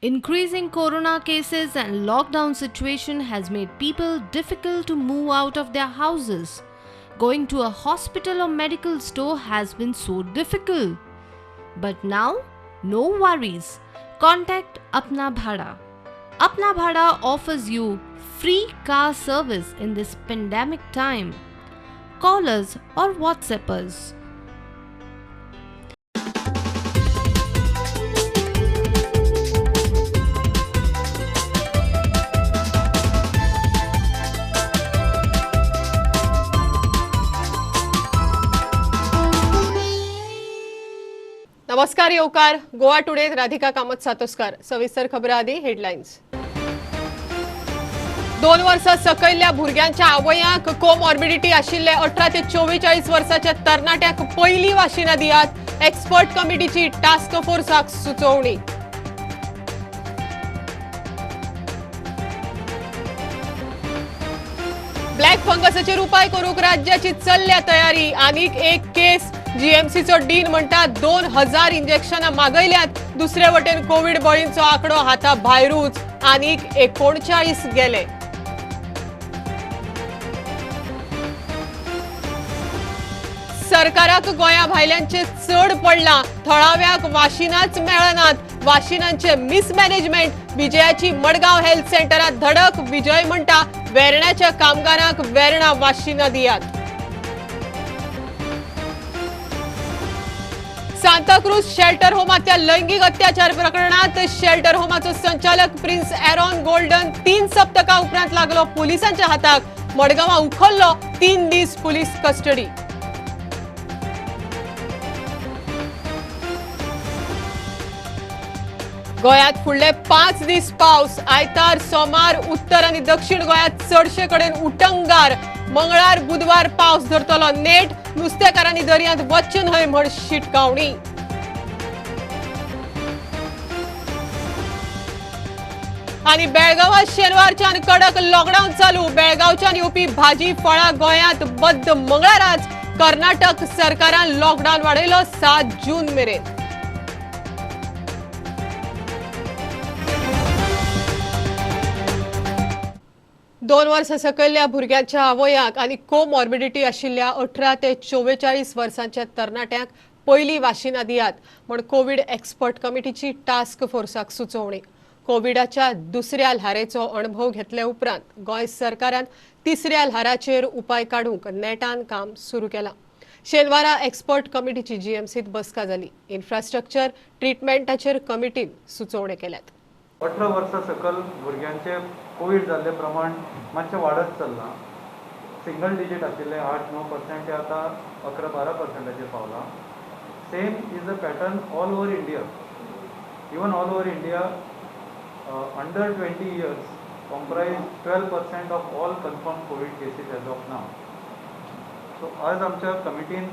Increasing corona cases and lockdown situation has made people difficult to move out of their houses. Going to a hospital or medical store has been so difficult. But now, no worries. Contact Apna Bhada. Apna Bhada offers you free car service in this pandemic time. Call us or WhatsApp us. नमस्कार येवकार Goa today Radhika Kamat Satoskar. सविस्तर खबरां आदी headlines. 2 वर्सां सकयल्ल्या भुरग्यांच्या आवयांक comorbidity आशिल्ले 18 ते 44 वर्साच्या तरणाट्यांक पयली वाशिनां दियात, एक्सपर्ट कमिटीची टास्क फोर्साक सुचोवणी. ब्लॅक फंगसाचेर उपाय करूंक राज्याची चल्ल्या तयारी. आनीक एक केस जीएमसीचो डीन म्हणटा 2000 इंजेक्शनां मागयल्यात. दुसरे वटेन कोवीड बळींचो आंकडो हाता भायरूच, आनीक 39 गेले. सरकाराक गोंया भायल्यांचे चड पडलां, थळाव्यांक वाशिनांच मेळनात. वाशिनांचे मिसमॅनेजमेंट. विजयाची मडगांव हेल्थ सेंटरात धडक. विजय म्हणटा वेर्ण्याच्या कामगारांक वेर्णा वाशिनां दियात. सांताक्रूज शेल्टर होमांतल्या लैंगिक अत्याचार प्रकरणात शेल्टर होमाचो संचालक प्रिन्स एरॉन गोल्डन 3 सप्तकां उपरांत लागलो पोलिसांच्या हाताक. मडगांवां उखल्लो, 3 दीस पुलीस कस्टडी. गोंयांत फुडले 5 दीस पावस. आयतार सोमार उत्तर आनी दक्षिण गोंयांत चडशे कडेन उटंगार. मंगळार बुधवार पावस धरतलो नेट. नुस्तेकारांनी दर्यांत वचचें न्हय म्हण शिटकावणी. आनी बेळगांवांत शेनवारच्यान कडक लॉकडावन चालू. बेळगांवच्यान येवपी भाजी फळां गोंयांत बद्द. मंगळाराच कर्नाटक सरकारान लॉकडावन वाडयलो 7 जून मेरेन. 2 वर्सां सकयल्ल्या भुरग्यांच्या आवयांक आनी कोमॉर्बिडिटी आशिल्ल्या 18 ते 44 वर्सांच्या तरणाट्यांक पयली वाशिनां दियात म्हण कोवीड एक्सपर्ट कमिटीची टास्क फोर्साक सुचोवणी. कोविडाच्या दुसऱ्या ल्हारेचो अणभव घेतले उपरांत गोंय सरकारान तिसऱ्या ल्हाराचेर उपाय काडूंक नेटान काम सुरू केलां. शेनवारा एक्सपर्ट कमिटीची जीएमसीत बसका जाली. इन्फ्रास्ट्रक्चर ट्रिटमेंटाचेर कमिटीन सुचोवण्यो केल्यात. 18 वर्सां सकयल भुरग्यांचे कोवीड जाल्ले प्रमाण मातशें वाडत चल्लां. सिंगल डिजीट आशिल्लें 8-9% ते आतां 11-12% पावलां. Same is the pattern all over India. Even all over India under 20 years comprise 12% of all confirm COVID cases as of now. So आज आमच्या कमिटीन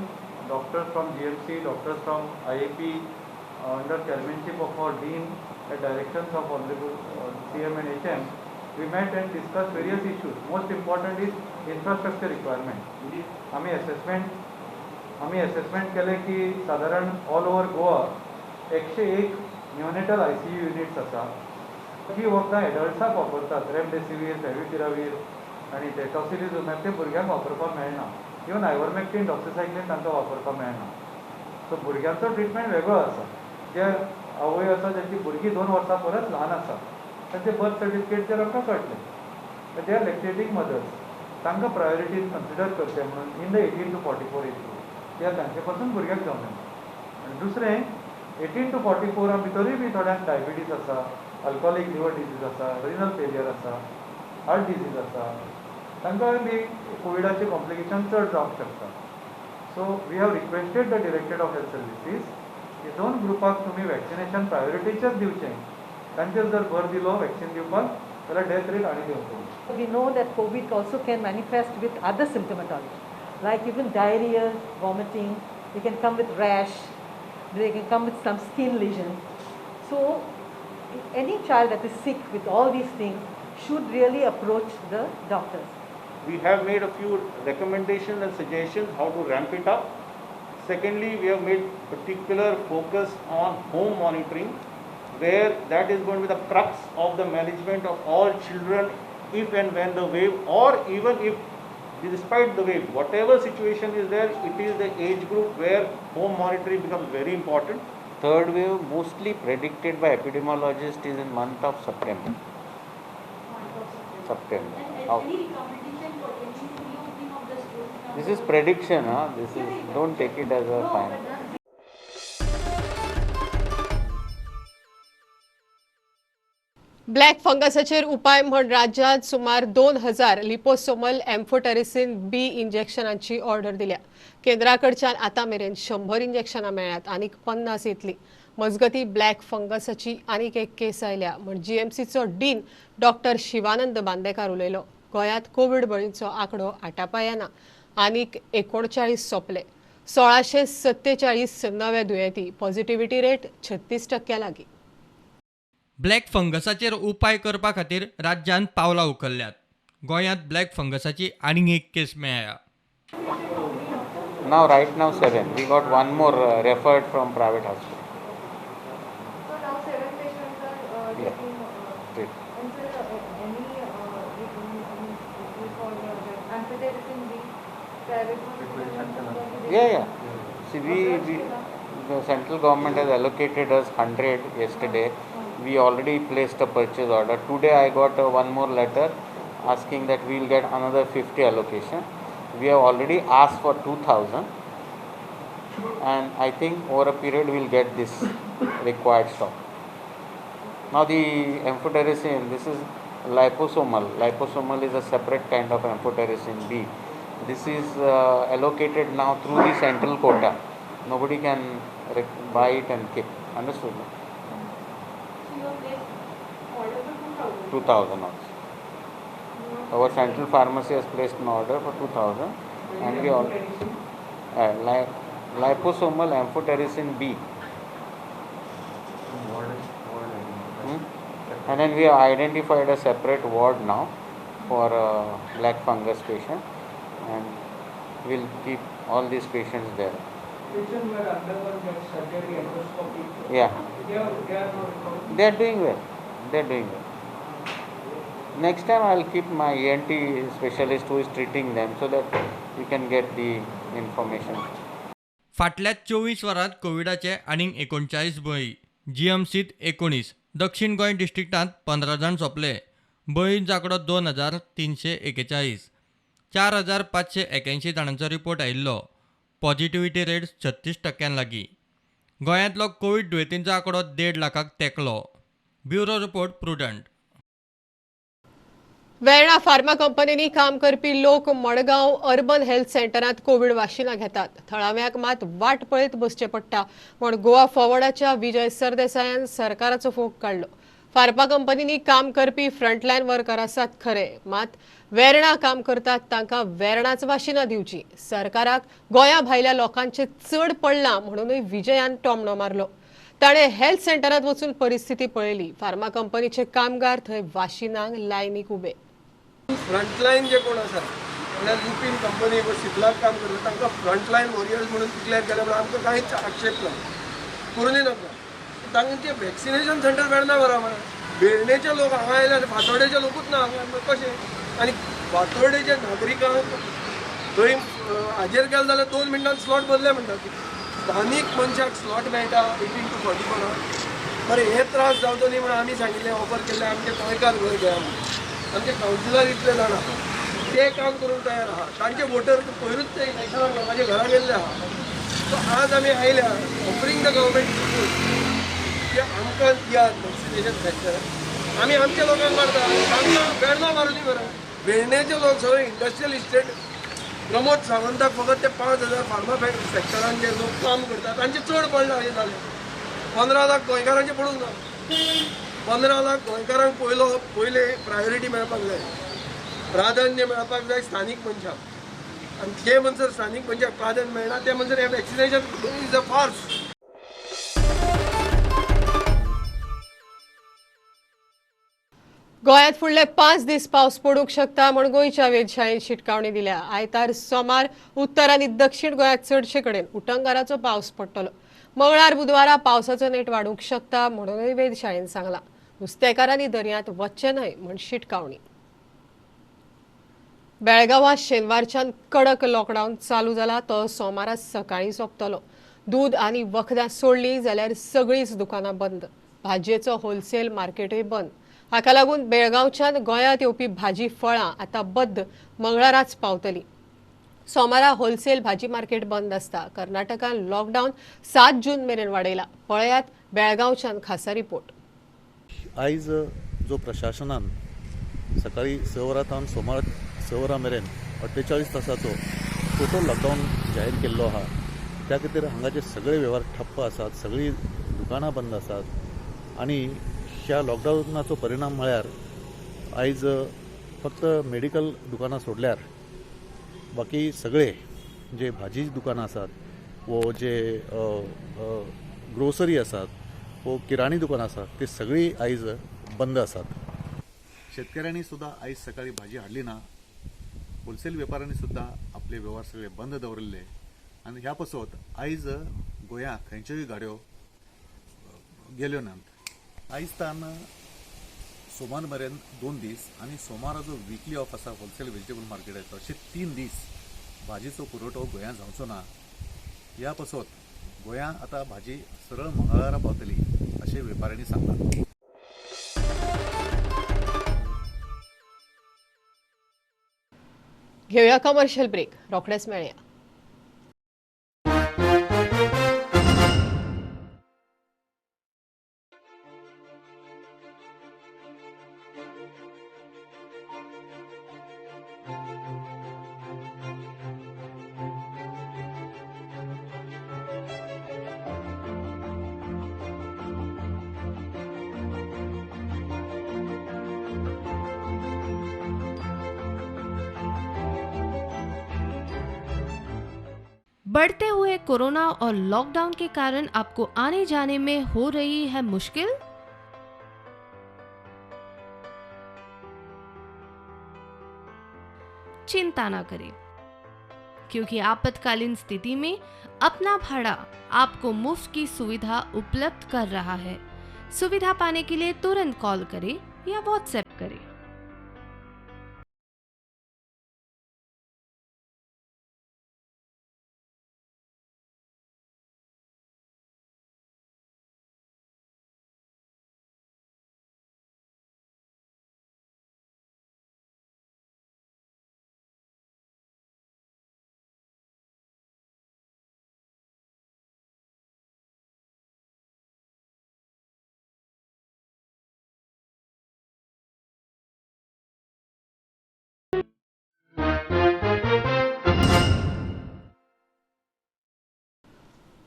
doctors from GMC, doctors from IAP under chairmanship of our dean at directions of Honorable CM and HM, we met and discussed various issues. Most important is infrastructure requirement. आमी assessment केले की साधारण all over Goa 101 neonatal ICU units आसा. ही वखदां एडल्ट्साक वापरतात, remdesivir, favipiravir आनी ते टॉसिलिजुमॅब ते भुरग्यांक वापरपाक मेळना. इवन आयवरमॅक्टीन, डॉक्सिसायक्लीन तांकां वापरपाक मेळना. सो भुरग्यांचो ट्रिटमेंट वेगळो आसा. जे आवय आसा ज्यांची भुरगीं 2 वर्सां परस ल्हान आसा तांचे बर्थ सर्टिफिकेटचेर आमकां कळटलें. They are lactating mothers, तांकां प्रायोरिटीन कन्सिडर करचें म्हणून in the 18 to 44 age group कित्याक तांचे पासून भुरग्याक जावं जाय. आनी दुसरें 18 to 44 भितरूय बी थोड्यांक डायबिटीज आसा, अल्कोहोलीक लिवर डिजीज आसा, रिनल फेलियर आसा, हार्ट डिजीज आसा, तांकां बी कोविडाचे कॉम्प्लिकेशन चड जावंक शकता. So we have requested the directorate of health services की 2 ग्रुपाक तुमी वॅक्सिनेशन प्रायोरिटीचेच दिवचें. तांचेर जर भर दिलो वॅक्सिन दिवपाक जाल्यार डेथ रेट आनी देंवतली. We know that COVID also can manifest with other symptomatology, like even diarrhea, vomiting, they can come with rash, they can come with some skin lesions. So any child that is sick with all these things should really approach the doctors. We have made a few recommendations and suggestions how to ramp it up. Secondly, we have made particular focus on home monitoring, where that is going to be the crux of the management of all children if and when the wave, or even if despite the wave, whatever situation is there, it is the age group where home monitoring becomes very important. Third wave mostly predicted by epidemiologists is in month of September. September. And any recommendation for any reopening of the schools? This is prediction, huh? This is, don't take it as a final. Black फंगसाचेर उपाय म्हण राज्यांत सुमार 2000 liposomal amphotericin बी इंजेक्शनांची order दिल्या. केंद्राकडच्यान आतां मेरेन 100 इंजेक्शनां मेळ्ळ्यात, आनीक 50 येतली. मजगती ब्लॅक फंगसाची आनीक एक केस आयल्या म्हण जीएमसीचो डीन डॉक्टर शिवानंद बांदेकार उलयलो. गोंयांत कोवीड बळींचो आंकडो आटापायना, आनीक 39 सोंपले. 1647 नवे दुयेंती, पॉझिटिव्हिटी रेट 36% लागीं. ब्लॅक फंगसाचेर उपाय करपा खातीर राज्यान पावलां उखल्ल्यात. गोंयांत ब्लॅक फंगसाची आनीक एक केस मेळ्ळ्या. Now right now 7. We got one more referred from private hospital. So now 7 patients are taking treatment. And sir, any for amphotericin B private hospital? Yeah, yeah. See, we the central government has allocated us 100 yesterday. We already placed a purchase order. Today I got one more letter asking that we will get another 50 allocation. We have already asked for 2000, and I think over a period we will get this required stock. Now the amphotericin, this is liposomal. Liposomal is a separate kind of amphotericin B. This is allocated now through the central quota. Nobody can buy it and keep. Understood? No? So you have placed order for 2000? 2000 also. Our central pharmacy has placed an order for 2000, and we all liposomal amphotericin B. And then we have identified a separate ward now for a black fungus patient, and we'll keep all these patients there. Patients who had undergone that surgery, endoscopy, yeah, they are now recovering. They are doing well. They are doing well. Next time I will keep my ENT specialist who is treating them so that you can get the information. फाटल्या 24 वरांत कोविडाचे आनीक 39 बळी, जीएमसीत 19, दक्षिण गोंय डिस्ट्रिक्टांत 15 जाण सोंपले. बळींचो आंकडो 2341, 4581 जाणांचो report आयिल्लो. पॉझिटिव्हिटी रेट 36% लागीं. गोंयांतलो कोवीड दुयेंतींचो आंकडो 1.5 लाखाक तेंकलो. Bureau report, Prudent. Verna pharma कंपनींनी काम करपी लोक मडगांव अर्बन हेल्थ सेंटरांत कोवीड वाशिनां घेतात. थळाव्यांक मात वाट पळयत बसचें पडटा म्हूण गोवा फॉरवर्डाच्या विजय सरदेसायान सरकाराचो फोग काडलो. फार्मा कंपनींनी काम करपी फ्रंटलायन वर्कर आसात खरे, मात वेर्णा काम करतात तांकां वेर्णाच वाशिनां दिवची. सरकाराक गोंया भायल्या लोकांचें चड पडलां म्हणूनय विजयान टोमणो मारलो. ताणें हेल्थ सेंटरांत वचून परिस्थिती पळयली. फार्मा कंपनीचे कामगार थंय वाशिनांक लायनीक उबे. फ्रंटलायन जे कोण आसा म्हणल्यार लुपीन कंपनी वा सिप्लाक काम करता तांकां फ्रंटलायन वॉरियर्स म्हणून डिक्लेअर केल्या म्हणून आमकां कांयच आक्षेप ना, करूनय नाका. तांचे वॅक्सिनेशन सेंटर वेर्णा बरा म्हणा. वेर्णेचे लोक हांगा आयले आनी फातोर्डेचे लोकूच ना हांगा, कशें? आनी फातोर्डेच्या नागरिकांक थंय हाजेर गेले जाल्यार 2 मिनटान स्लॉट बदले म्हणटा. स्थानीक मनशाक स्लॉट मेळटा 18 to 44. बरें, हे त्रास जावचो न्ही म्हणून आमी सांगिल्लें, ऑफर केल्लें आमचे गोंयकार घर घेया म्हणून. आमचे कावन्सिलर इतले जाणां ते काम करूंक तयार आहा. तांचे वोटर पयरूच ते इलेक्शनाक लोकांच्या घरा गेल्ले आहा. सो आज आमी आयल्या ऑफरींग the government support की आमकां दियात वॅक्सिनेशन सेंटर. आमी आमच्या लोकांक मारता, तांकां वेर्णा मारूं न्ही बरें. वेर्णेचे लोक सगळे इंडस्ट्रियल इस्टेट प्रमोद सावंताक फकत ते 5000 फार्मा सेक्टरान जे लोक काम करतात तांचे चड पडलां. हें जालें 15 लाख गोंयकारांचें पडूंक ना. 15 लाख गोंयकारांक पयले प्रायोरिटी मेळपाक जाय, प्राधान्य मेळपाक जाय स्थानीक मनशाक. आनी जे म्हणसर स्थानीक मनशाक प्राधान्य मेळना ते म्हणसर हें वॅक्सिनेशन is a farce. गोंयांत फुडले 5 दीस पावस पडूंक शकता म्हूण गोंयच्या वेधशाळेन शिटकावणी दिल्या. आयतार सोमार उत्तर आनी दक्षिण गोंयांत चडशे कडेन उटंगाराचो पावस पडटलो. मंगळार बुधवारा पावसाचो नेट वाडूंक शकता म्हणूनय वेधशाळेन सांगला. नुस्तेकारांनी दर्यांत वचचें न्हय म्हूण शिटकावणी. बेळगांवां शेनवारच्यान कडक लॉकडावन चालू जाला, तो सोमारा सकाळीं सोंपतलो. दूद आनी वखदां सोडलीं जाल्यार सगळींच दुकानां बंद. भाजयेचो होलसेल मार्केटूय बंद. हाका लागून बेळगांवच्यान गोंयांत येवपी भाजी फळां आतां बद्द मंगळाराच पावतली. सोमारा होलसेल भाजी मार्केट बंद आसता. कर्नाटकान लॉकडावन 7 जून मेरेन वाडयला. पळयात बेळगांवच्यान खासा रिपोर्ट. आयज जो प्रशासनान सकाळी 6 वरां सावन सोमार 6 वरां मेरेन 48 तासाचो टोटल लॉकडावन जाहीर केल्लो आहा, त्या खातीर हांगाचे सगळे वेव्हार ठप्प आसात, सगळीं दुकानां बंद आसात आनी ह्या लॉकडावनाचो परिणाम म्हळ्यार आयज फक्त मेडिकल दुकानां सोडल्यार बाकी सगळे जे भाजी दुकानां आसात वो जे ग्रोसरी आसात वो किराणी दुकानां आसात ते सगळीं आयज बंद आसात. शेतकऱ्यांनी सुद्दां आयज सकाळी भाजी हाडली ना, होलसेल वेपाऱ्यांनी सुद्दां आपले वेव्हार सगळे बंद दवरिल्ले आनी ह्या पासत आयज गोंया खंयच्योय गाडयो गेल्यो नात. आयज तान सोमार मेरेन 2 दीस आनी सोमारा जो विकली ऑफ आसा होलसेल व्हेजिटेबल मार्केटाचो, अशे 3 दीस भाजीचो पुरवठो गोंयांत जावचो ना. ह्या पासत गोंयांत आतां भाजी सरळ मंगळारा पावतली अशें वेपाऱ्यांनी सांगलां. घेवया कमर्शियल ब्रेक, रोखडेच मेळया. बढ़ते हुए कोरोना और लॉकडाउन के कारण आपको आने जाने में हो रही है मुश्किल? चिंता ना करें, क्योंकि आपातकालीन स्थिति में अपना भाड़ा आपको मुफ्त की सुविधा उपलब्ध कर रहा है। सुविधा पाने के लिए तुरंत कॉल करें या व्हाट्सएप करें।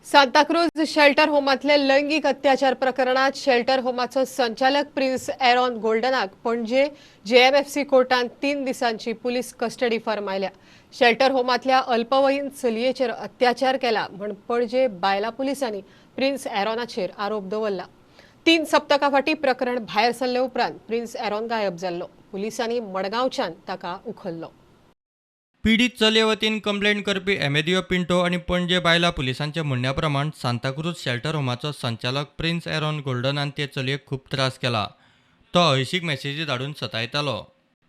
सांताक्रूज शेल्टर होमांतले लैंगीक अत्याचार प्रकरणात शेल्टर होमाचो संचालक प्रिन्स एरॉन गोल्डनाक पणजे जेएमएफसी कोर्टान 3 दिसांची पुलीस कस्टडी फर्मायल्या. शेल्टर होमांतल्या अल्पवयीन चलयेचेर अत्याचार केला म्हण पणजे बायला पुलिसांनी प्रिन्स एरॉनाचेर आरोप दवरला. 3 सप्तकां फाटीं प्रकरण भायर सरले उपरांत प्रिन्स एरॉन गायब जाल्लो. पुलिसांनी मडगांवच्यान ताका उखल्लो. पीडित चलये वतीन कंप्लेंट करपी एमेदियो पिंटो आनी पणजे बायला पुलिसांच्या म्हणण्या प्रमाण सांताक्रूज शेल्टर होमाचो संचालक प्रिन्स एरॉन गोल्डनान ते चलयेक खूब त्रास केला. तो हळशीक मॅसेजी धाडून सतायतालो.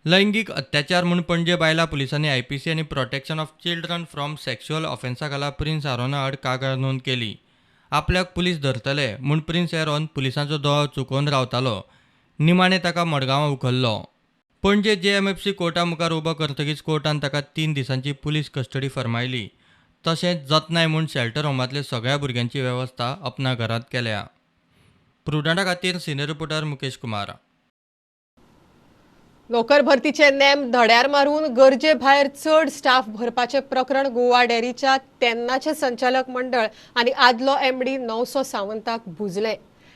लैंगीक अत्याचार म्हूण पणजे बायला पुलिसांनी आयपीसी आनी protection of children from sexual ऑफेन्सा खाला प्रिन्स एरॉना आड कागाळ नोंद केली. आपल्याक पुलीस धरतले म्हूण प्रिन्स एरॉन पुलिसांचो दोळो चुकोवन रावतालो. निमाणे ताका मडगांवां उखल्लो. पणजे जेएमएफसी कोर्टा मुखार उबो करतकीच कोर्टान ताका 3 दिसांची पुलीस कस्टडी फर्मायली. तशेंच जतनाय म्हूण शेल्टर होमांतल्या सगळ्या भुरग्यांची वेवस्था अपना घरांत केल्या. प्रुडंटा खातीर सिनियर रिपोर्टर मुकेश कुमार. नोकर भरतीचे नेम धड्यार मारून गरजे भायर चड स्टाफ भरपाचे प्रकरण गोवा डेअरीच्या तेन्नाचे संचालक मंडळ आनी आदलो एमडी 900 सावंताक भुजले.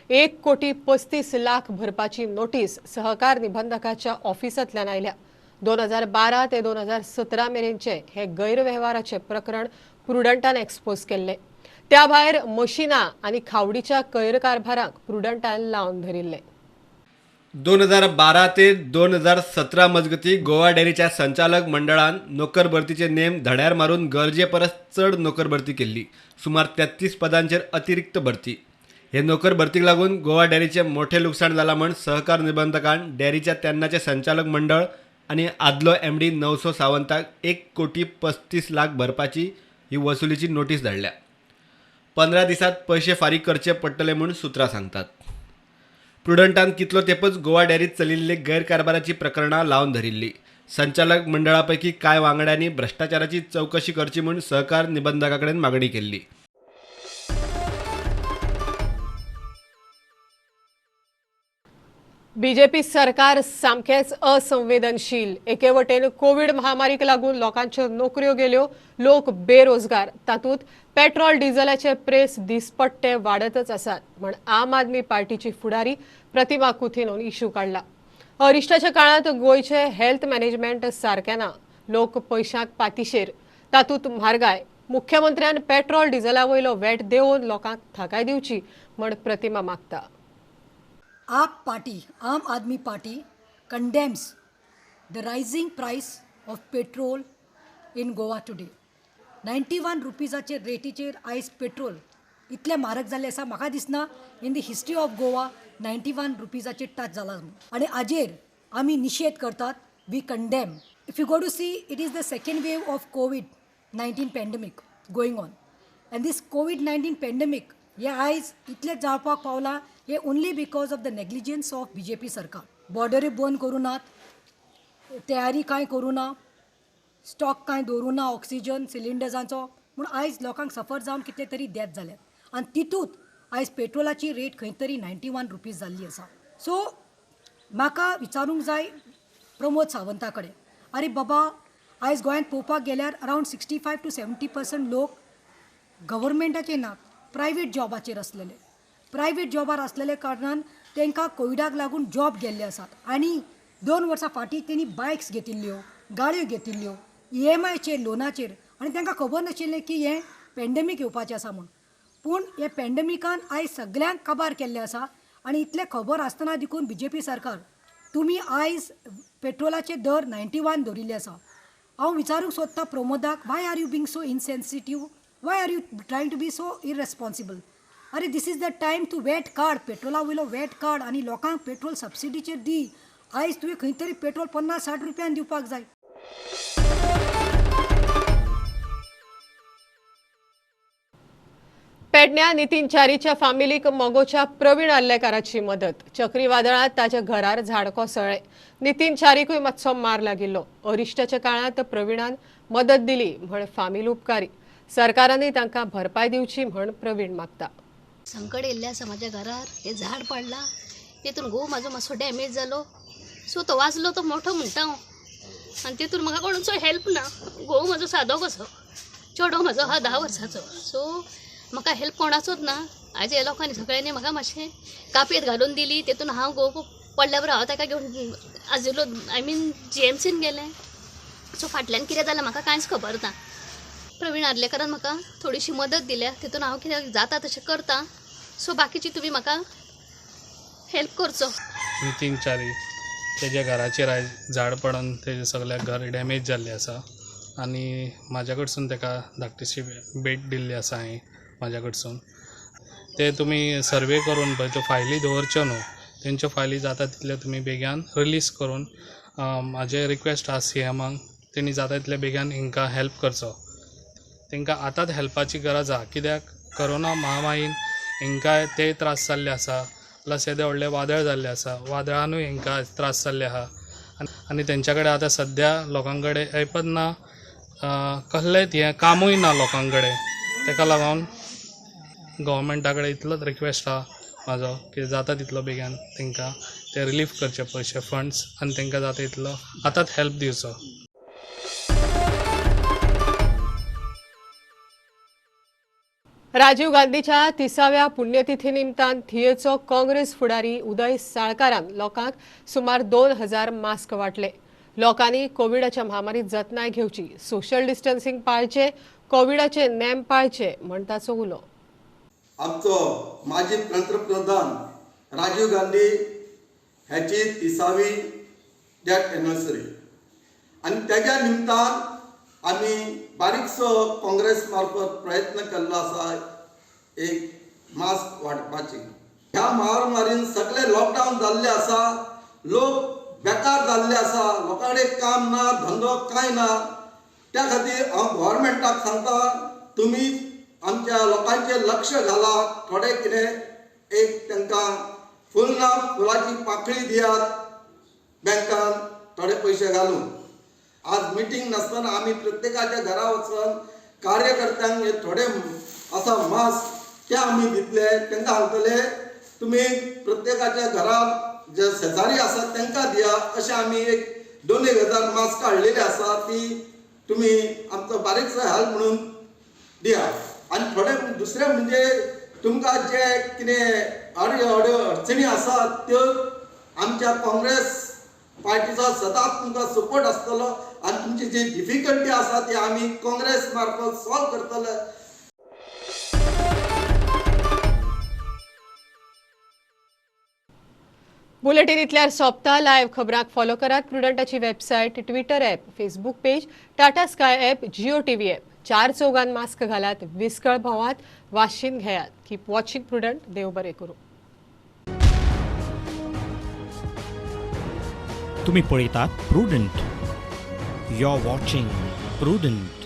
1,35,00,000 भरपाची नोटीस सहकार निबंधकाच्या ऑफिसांतल्यान आयल्या. 2012 ते 2017 मेरेनचे हे गैरवेव्हाराचे प्रकरण प्रुडंटान एक्सपोज केल्ले. त्या भायर मशिना आनी खावडीच्या गैरकारभाराक प्रुडंटान लावन धरिल्ले. 2012 ते 2017 मजगती गोवा डेअरीच्या संचालक मंडळान नोकर भरतीचे नेम धड्यार मारून गरजे परस चड नोकर भरती केल्ली. सुमार 33 पदांचेर अतिरिक्त भरती. हे नोकर भरतीक लागून गोवा डेअरीचें मोठें लुकसाण जालां म्हूण सहकार निबंधकान डेअरीच्या तेन्नाचे संचालक मंडळ आनी आदलो एमडी नवसो सावंताक 1,35,00,000 भरपाची ही वसुलीची नोटीस धाडल्या. 15 दिसांत पयशे फारीक करचे पडटले म्हूण सुत्रां सांगतात. प्रुडंटान कितलो तेपच गोवा डेअरीत चलिल्ली गैरकारभाराची प्रकरणां लावन धरिल्ली. संचालक मंडळा पैकी कांय वांगड्यांनी भ्रश्टाचाराची चवकशी करची म्हूण सहकार निबंधका कडेन मागणी केल्ली. बीजेपी सरकार सामकेंच असंवेदनशील. एके वटेन कोवीड महामारीक लागून लोकांच्यो नोकऱ्यो गेल्यो, लोक बेरोजगार, तातूंत पेट्रोल डिझलाचे प्रेस दिसपट्टे वाडतच आसात म्हण आम आदमी पार्टीची फुडारी प्रतिमा कुथिनोन इश्यू काडला. अरिश्टाच्या काळांत गोंयचे हेल्थ मॅनेजमेंट सारकें ना, लोक पयशांक पातिशेर, तातूंत म्हारगाय. मुख्यमंत्र्यान पेट्रोल डिझला वयलो वेट देंवोवन लोकांक थाकाय दिवची म्हण प्रतिमा मागता. AAP party, Aam Aadmi Party condemns the rising price of petrol in Goa today. 91 रुपीजाचेर रेटीचेर आयज पेट्रोल इतलें म्हारग जाल्लें आसा, म्हाका दिसना in the history of Goa 91 रुपीजाचेर touch जाला म्हणून. आनी हाजेर आमी निशेध करतात. We condemn. If you go to see, it is the second wave of COVID-19 pandemic going on, and this COVID-19 pandemic हे आयज इतलें जावपाक पावलां हे only because of the negligence of BJP सरकार. बॉर्डरी बंद करूं नात, तयारी कांय करूं ना, स्टॉक कांय दवरूं ना ऑक्सिजन सिलिंडर्सांचो, म्हूण आयज लोकांक सफर जावन कितले तरी डेथ जाल्यात. आनी तितूंत आयज पेट्रोलाची रेट खंय तरी 91 रुपीज जाल्ली आसा. सो म्हाका विचारूंक जाय प्रमोद सावंता कडेन, आरे बाबा, आयज गोंयांत पळोवपाक गेल्यार अरावंड 65 to 70% लोक गव्हर्मेंटाचे ना, प्रायवेट जॉबाचेर आसलेले. प्रायवेट जॉबार आसलेले कारणान तांकां कोविडाक लागून जॉब गेल्ले आसात. आनी 2 वर्सां फाटीं तेणी बायक्स घेतिल्ल्यो, गाडयो घेतिल्ल्यो EMIचेर, लोनाचेर, आनी तांकां खबर नाशिल्लें की हें पेंडेमीक येवपाचें आसा म्हूण. पूण हे पेंडेमिकान आयज सगल्यांक काबार केल्लें आसा. आनी इतलें खबर आसतना देखून बीजेपी सरकार तुमी आयज पेट्रोलाचे दर 91 दवरिल्ले आसा. हांव विचारूंक सोदतां प्रमोदाक, why are you being so insensitive, why are you trying to be so irresponsible? अरे this is the time to VAT काड, पेट्रोला वयलो वेट काड आनी लोकांक पेट्रोल सबसिडीचेर दी. आयज तुवें खंय तरी पेट्रोल 50-60 रुपयान दिवपाक जाय. पेडण्या नितीन च्यारीच्या फामिलीक मगोच्या प्रवीण आर्लेकाराची मदत. चक्रीवादळांत ताच्या घरार झाड कोसळ्ळें. नितीन च्यारीकूय मातसो मार लागिल्लो. अरिश्टाच्या काळांत प्रवीणान मदत दिली म्हण फामील उपकारी. सरकारानय तांकां भरपाय दिवची म्हण प्रवीण मागता. संकट येयल्लें आसा म्हाज्या घरार, हें झाड पडलां, तेतून घोव म्हाजो मातसो डॅमेज जालो, सो तो वाचलो तो मोठो म्हणटा हांव, आनी तेतून म्हाका कोणाचो हेल्प ना. घोव म्हाजो सादो कसो, चेडो म्हाजो आहा 10 वर्सांचो, सो म्हाका हेल्प कोणाचोच ना. आयज ह्या लोकांनी सगळ्यांनी म्हाका मातशें कापेत घालून दिली, तेतून हांव घोव पडल्या बरोबर हांव ताका घेवन आजिलो, I mean GMCन गेलें. सो फाटल्यान कितें जालें म्हाका कांयच खबर ना. प्रवीण आर्लेकारान म्हाका थोडीशी मदत दिल्या, तितून हांव कितें जाता तशें करता. सो बाकीची तुमी म्हाका हेल्प करचो. नितीन च्यारी तेज्या घराचेर आयज झाड पडून तेजें सगळें घर डॅमेज जाल्लें आसा आनी म्हाज्या कडसून ताका धाकटीशी भेट दिल्ली आसा हांवें म्हाज्या कडसून. ते तुमी सर्वे करून पळय त्यो फायली दवरच्यो न्हू, तेंच्यो फायली जाता तितल्यो तुमी बेग्यान रिलीज करून म्हाजें रिक्वेस्ट आसा सीएमाक, तेणी जाता तितल्या बेग्यान हांकां हेल्प करचो. तांकां आतांच हेल्पाची गरज आसा, कित्याक कोरोना महामारीन हांकां ते त्रास जाल्ले आसा, प्लस येदें व्हडलें वादळ जाल्लें आसा, वादळानूय हांकां त्रास जाल्ले आसा. आनी तेंच्या कडेन आतां सद्या लोकां कडेन ऐपत ना, कसलेंच हें कामूय ना लोकां कडेन. ताका लागून गव्हर्मेंटा कडेन इतलोच रिक्वेस्ट आसा म्हाजो की जाता तितलो बेगीन तांकां ते रिलीफ करचे पयशे फंड्स आनी तांकां जाता तितलो आतांच हेल्प दिवचो. राजीव गांधीच्या 30व्या पुण्यतिथी निमतान थियेचो काँग्रेस फुडारी उदय साळकारान लोकांक सुमार 2000 मास्क वांटले. लोकांनी कोविडाच्या महामारीत जतनाय घेवची, सोशल डिस्टन्सिंग पाळचे, कोविडाचे नेम पाळचे म्हण ताचो उलो. आमचो माजी पंतप्रधान राजीव गांधी ह्याची 30वी डेथ एनिवर्सरी आनी तेज्या निमतान आमी बारीकसो काँग्रेस मार्फत प्रयत्न केल्लो आसा एक मास्क वांटपाची। ह्या महामारीन सगळे लॉकडावन जाल्ले आसा, लोक बेकार जाल्ले आसा, लोकां कडेन काम ना, धंदो कांय ना। त्या खातीर हांव गव्हर्मेंटाक सांगता, तुमी आमच्या लोकांचेर लक्ष घाला, थोडे कितें एक तांकां फुल ना फुलाची पाकळी दियात, बँकान थोडे पयशे घालून। आज मिटींग नासतना आमी प्रत्येकाच्या घरा वचून कार्यकर्त्यांक हे थोडे आसा मास्क ते आमी दितले, तांकां सांगतले तुमी प्रत्येकाच्या घरात जे शेजारी आसा तांकां दिया। अशें आमी एक 2,000 मास्क हाडलेले आसा, ती तुमी आमचो बारीकसो हेल्प म्हणून दिया। आनी थोडे दुसरें म्हणजे तुमकां जे कितें अडचणी आसात त्यो आमच्या काँग्रेस पार्टीचो सदांच तुमकां सपोर्ट आसतलो आनी तुमची जी डिफिकल्टी आसा ती आमी काँग्रेस मार्फत सॉल्व करतले। बुलेटिन इतल्यार सोंपता। लायव्ह खबरांक फॉलो करात प्रुडंटाची website, Twitter app, Facebook page, Tata Sky app, Jio TV app. 4 Chaugan mask घालात, विस्कळ भोंवात, वाशीन घेयात। Keep watching prudent. देव बरें करूं। तुम्ही पळयतात Prudent. You are watching Prudent.